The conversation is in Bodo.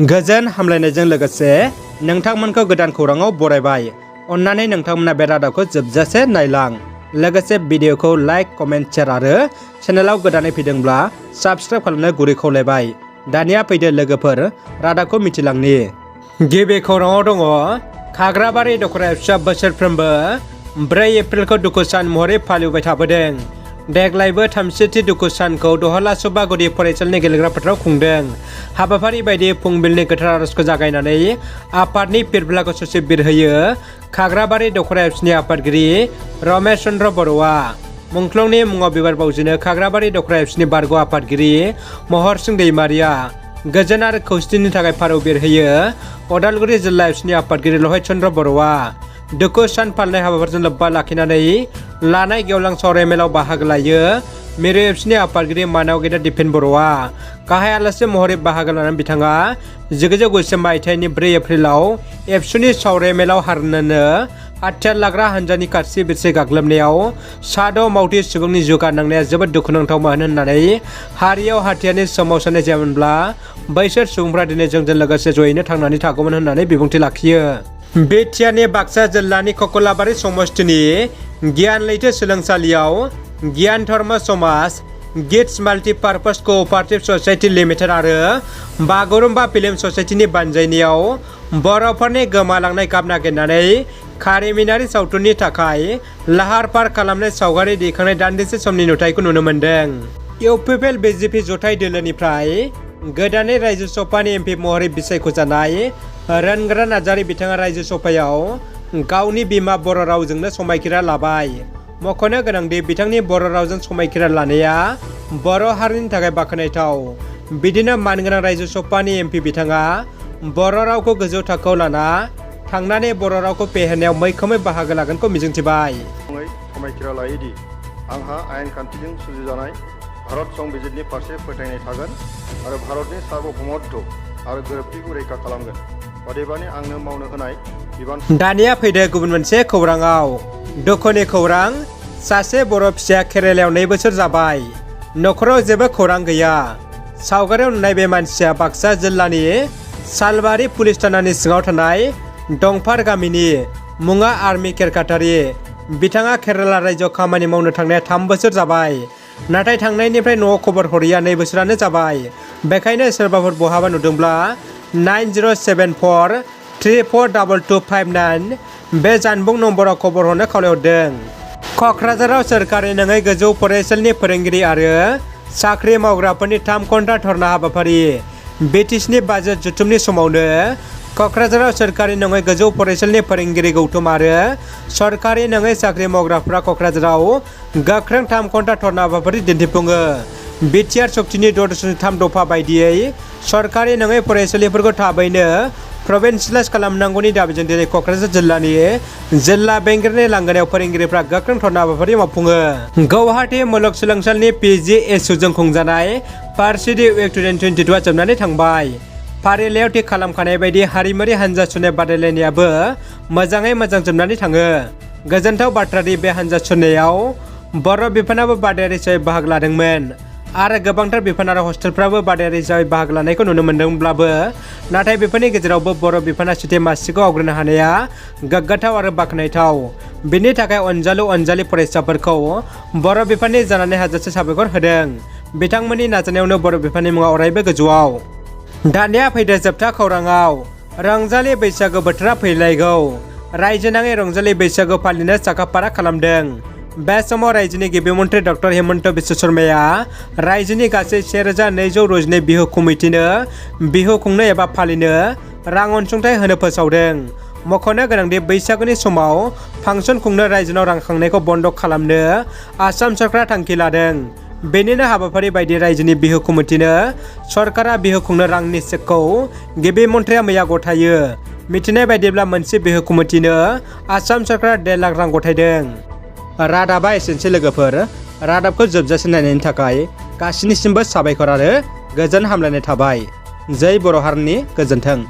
गोजोन हामलायनायजों लोगोसे नोंथांमोनखौ गोदान खौराङाव बरायबाय। अन्नानै नोंथांमोना बे रादाबखौ जोबजासे नायलां। लोगोसे भिडिअखौ लाइक, कमेन्ट, शेयार आरो चेनेलाव गोदानै फैदोंब्ला साबस्क्राइब खालामनो गुरै खावलायबाय। दानिया फैदो लोगोफोर रादाबखौ मिथिलांनि। गिबि खौराङाव दङ खाग्राबारि दखरा एफसिआ बोसोरफ्रोमबो 4 एप्रिलखौ दुखु सान महरै फालिबाय थाबोदों। देग्लायबो 30थि दुखु सानखौ दहला सुबा गुदि फरायसालिनि गेलेग्रा फोथाराव खुंदों। हाबाफारि बायदि फुंबिलिनि गोथार आरजखौ जागायनानै आफादनि फिरफिलाखौ ससे बिरहोयो खाग्राबारि दखरा एफसिनि आफादगिरि रमेश चन्द्र बर'आ। मुंख्लंनि मुङाव बिबार बावजेनो खाग्राबारि दखरा एफसिनि बारग' आफादगिरि महर सिं दैमारिया गोजोन आरो खौसेथिनि थाखाय फारौ बिरहोयो उदालगुरि जिल्ला एफसिनि आफादगिरि लहित चन्द्र बर'आ। दुखु सान फालिनाय हाबाफारिजों लोब्बा लाखिनानै लानाय गेवलां सावराय मेलाव बाहागो लायो मिरु एफसिनि आफादगिरि मानाव गेदेर दिपेन बर'आ। गाहाय आलासि महरै बाहागो लानानै बिथाङा 1990 मायथाइनि 4 एप्रिलाव एफसिनि सावराय मेलाव हारनोनो हाथियार लाग्रा हानजानि खारसि बिरसि गाग्लोबनायाव साद' मावथि सुबुंनि जिउ गारनांनाया जोबोद दुखुनांथावमोन होननानै हारियाव हाथियारनि सोमावसारनाय जायामोनब्ला बैसोर सुबुंफ्रा दिनै जोंजों लोगोसे जयैनो थांनानै थागौमोन होननानै बिबुंथि लाखियो। BTRनि बाक्सा जिल्लानि ककलाबारि समस्तिनि गियान लैथो सोलोंसालियाव गियान धर्म समाज, गिट्स माल्टिपार्पस कअपारेटिभ ससाइटि लिमिटेड आरो बागुरुम्बा फिल्म ससाइटिनि बानजायनायाव बर'फोरनि गोमालांनाय गाब नागिरनानै खारिमिनारि सावथुननि थाखाय लाहार फाहार खालामनाय सावगारि दैखांनाय दान्दिसे समनि नुथायखौ नुनो मोन्दों। इउपिपिएल BJP जथाय दोलोनिफ्राय गोदानै रायजो सभानि MP महरै बिसायख'जानाय रोनगोरा नार्जारि बिथाङा रायजो सभायाव गावनि बिमा बर' रावजोंनो समायखिरा लाबाय। मख'नो गोनांदि बिथांनि बर' रावजों समायखिरा लानाया बर' हारिनि थाखाय बाख्नायथाव। बिदिनो मानगोनां रायजो सभानि MP बिथाङा बर' रावखौ गोजौ थाखोआव लाना थांनानै बर' रावखौ फेहेरनायाव मैखोमै बाहागो लागोनखौ मिजिंथिबाय। समायखिरा लायोदि आंहा आयेन खान्थिजों सुजुजानाय भारत संबिजिरनि फारसे फोथायनाय थागोन आरो भारतनि सार्वभौमत्व आरो गोरोबथिखौ रैखा खालामगोन। अदेबानि आंनो मावनो होनाय बिबान। दानिया फैदो गुबुन मोनसे खौराङाव। दुखुनि खौरां, सासे बर' फिसाया केरेलायाव 2 बोसोर जाबाय। न'खराव जेबो खौरां गैया। सावगारियाव नुनाय बे मानसिया बाक्सा जिल्लानि सालबारि पुलिस थानानि सिङाव थानाय दंफार गामिनि। मुङा आर्मि केरकाटारि। बिथाङा केरेला रायजोआव खामानि मावनो थांनाया 3 बोसोर जाबाय। नाथाय थांनायनिफ्राय न'आव खबर हरैया 2 बोसोरानो जाबाय। बेखायनो सोरबाफोर बहाबा नुदोंब्ला 9074342259 बे जानबुं नम्बराव खबर हरनो खावलायहरदों। क'क्राझाराव सोरखारि नङै गोजौ फरायसालिनि फोरोंगिरि आरो साख्रि मावग्राफोरनि 3 घन्टा धर्ना हाबाफारि। BTCनि बाजेट जथुमनि समावनो क'क्राझाराव सोरखारि नङै गोजौ फरायसालिनि फोरोंगिरि गौथुम आरो सरकारि नङै साख्रि मावग्राफोरा क'क्राझाराव गोख्रों 3 घन्टा धर्ना हाबाफारि दिन्थिफुङो। BTR सक्तिनि 6.3 दफा बायदियै सरकारि नङै फरायसालिफोरखौ थाबैनो प्रभिन्सियेलाइज खालामनांगौनि दाबिजों दिनै क'क्राझार जिल्लानि जिल्ला बेंगिरिनि लांगोनायाव फोरोंगिरिफ्रा गोख्रों धर्ना हाबाफारि मावफुङो। गुवाहाटी मुलुगसोलोंसालिनि PGSUजों खुंजानाय पार्सिडि उइक 2022 आ जोबनानै थांबाय। फारिलाइयाव थि खालामखानाय बायदि हारिमुआरि हानजा सुनाय बादायलायनायाबो मोजाङै मोजां जोबनानै थाङो। गोजोनथाव बाथ्रादि बे हानजा सुनायाव बर' बिफानाबो बादायारि हिसाबै बाहागो लादोंमोन आरो गोबांथार बिफान आरो हस्टेलफ्राबो बादायारि हिसाबै बाहागो लानायखौ नुनो मोन्दोंब्लाबो नाथाय बेफोरनि गेजेरावबो बर' बिफाना सिटे मासिखौ आवग्रिनो हानाया गोग्गाथाव आरो बाख्नायथाव। बिनि थाखाय अनजालु फरायसाफोरखौ बर' बिफाननि जानानै हाजासे साबायखर होदों। बिथांमोननि नाजानायावनो बर' बिफाननि मुङा अरायबो गोजौआव। दानिया फैदो जोबथा खौराङाव। रंजालि बैसागो बोथोरा फैलायगौ। रायजो नाङै रंजालि बैसागो फालिनो साखाफारा खालामदों। बे समाव रायजोनि गिबि मन्थ्रि डक्टर हेमन्त बिश्व शर्माया रायजोनि गासै 1262 बिहु कमिटिनो बिहु खुंनो एबा फालिनो रां अनसुंथाइ होनो फोसावदों। मख'नो गोनांदि बैसागुनि समाव फांसन खुंनो रायजोनाव रां खांनायखौ बन्द खालामनो आसाम सरकारा थांखि लादों। बेनिनो हाबाफारि बायदि रायजोनि बिहु कमिटिनो सरकारा बिहु खुंनो रांनि चेकखौ गिबि मन्थ्रिया मैया गथायो। मिथिनाय बायदिब्ला मोनसे बिहु कमिटिनो आसाम सरकारा 1.5 लाख रां गथायदों। रादाबा एसेनोसै लोगोफोर। रादाबखौ जोबजासे नायनायनि थाखाय गासिनिसिमबो साबायखर आरो गोजोन हामलायनाय थाबाय। जै बर' हारिनि गोजोन्थों।